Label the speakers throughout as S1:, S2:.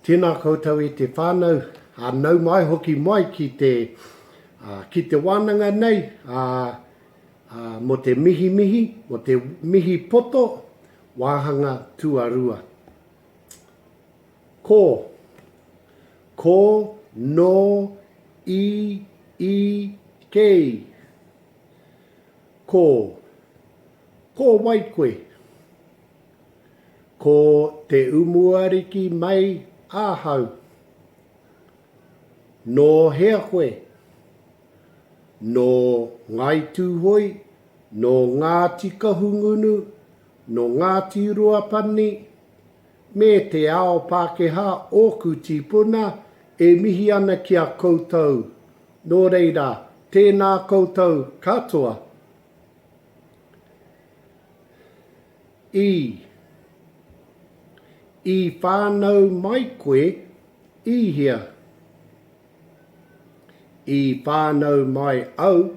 S1: Tēnā koutou e te whānau, ā, nau mai hoki mai ki te, ā, ki te wānanga nei, ā, ā, mō te mihimihi, mō te mihi poto, wāhanga tuarua. Ko, ko, nō, i, i, kei. Ko, ko wai koe? Ko Te Umuariki mai ahau. Nō hea koe? Nō Ngāi Tūhoe, nō Ngāti Kahungunu, nō Ngāti Ruapani, me te ao Pākehā ōku tīpuna e mihi ana ki a koutou. Nō reira, tēnā koutou katoa. I. I whānau mai koe i hea? I whānau mai au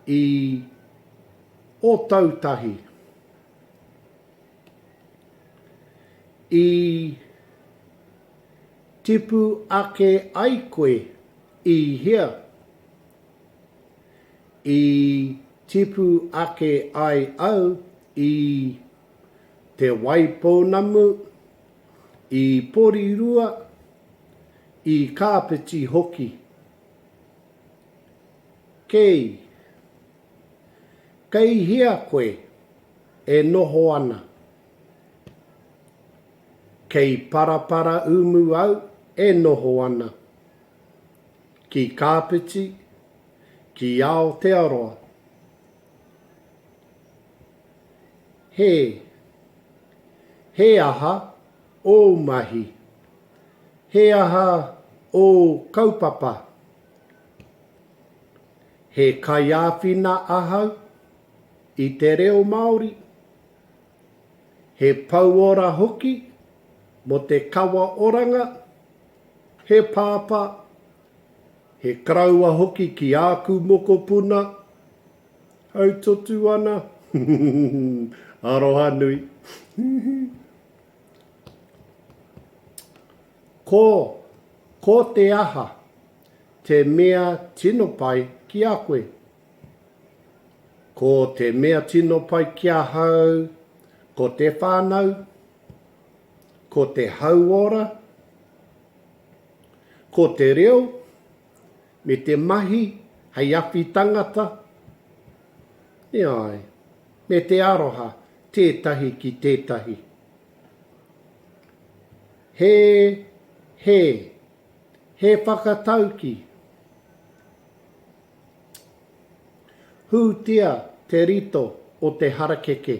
S1: i Ōtautahi. I tipu ake ai koe i hea? I tipu ake ai au i Te Waipounamu, i Porirua, i Kāpiti hoki. Kei. Kei hea koe e noho ana? Kei Paraparaumu au e noho ana. Ki Kāpiti, ki Aotearoa. He. He aha ōu mahi? He aha ōu kaupapa? He kaiāwhina ahau i te reo Māori. He pouora hoki mō te kawa oranga, he pāpā, he karaua hoki ki āku mokopuna. Hautotu ana. Aroha nui. Ko, ko te aha te mea tino pai ki a koe? Ko te mea tino pai ki ahau, ko te whānau, ko te hauora, ko te reo, Me te mahi hei awhi tangata, e ai, me te aroha tētahi ki tētahi. He, he, he whakatauki. Hūtia te rito o te harakeke.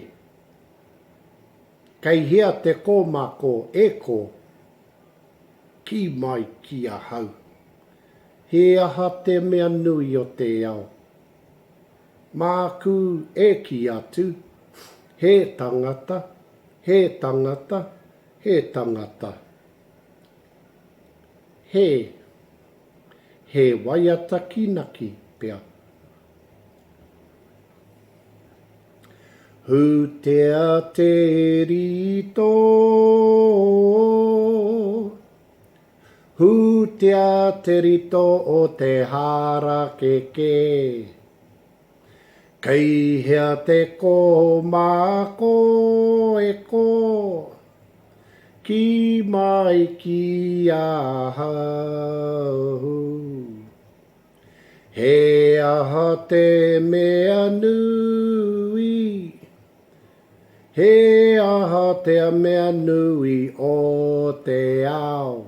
S1: Kei hea te kōmako e kō? Kī mai ki ahau. He aha te mea nui o te ao? Māku e kī atu, he tangata, he tangata, he tangata. He, he waiata kīnaki pea. Hūtea te rito. Hūtia te rito o te harakeke. Kei hea te kōmako e kō? Kī mai ki ahau. He aha te mea nui? He aha te mea nui o te ao?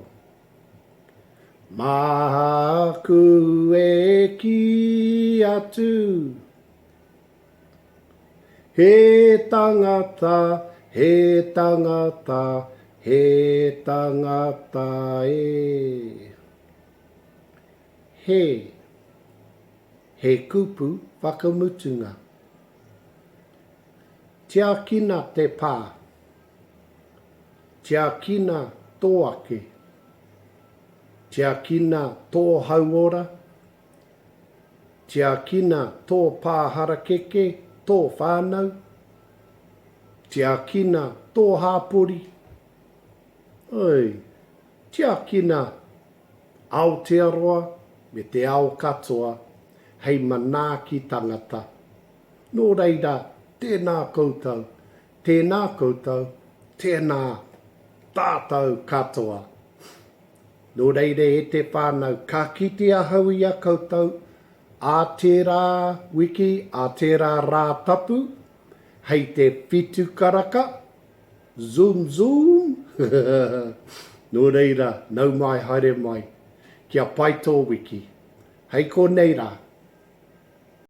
S1: Māku e kī atu, He tangata, he tangata, he tangata e. He, he kupu whakamutunga. Tiakina te pā. Tiakina tō ake. Tiakina tō hauora. Tiakina tō pā harakeke, tō whānau. Tiakina tō hāpori. Oi! Tiakina Aotearoa me te ao katoa hei manaaki tangata. Nō reira, tēnā koutou, tēnā koutou, tēnā tātou katoa. Nō reira e te whānau, ka kite ahau i a koutou ā tērā wiki, ā tērā rā tapu, hei te whitu karaka, Zoom zoom! Nō reira, nau mai haere mai. Kia pai tō wiki. Hei konei rā.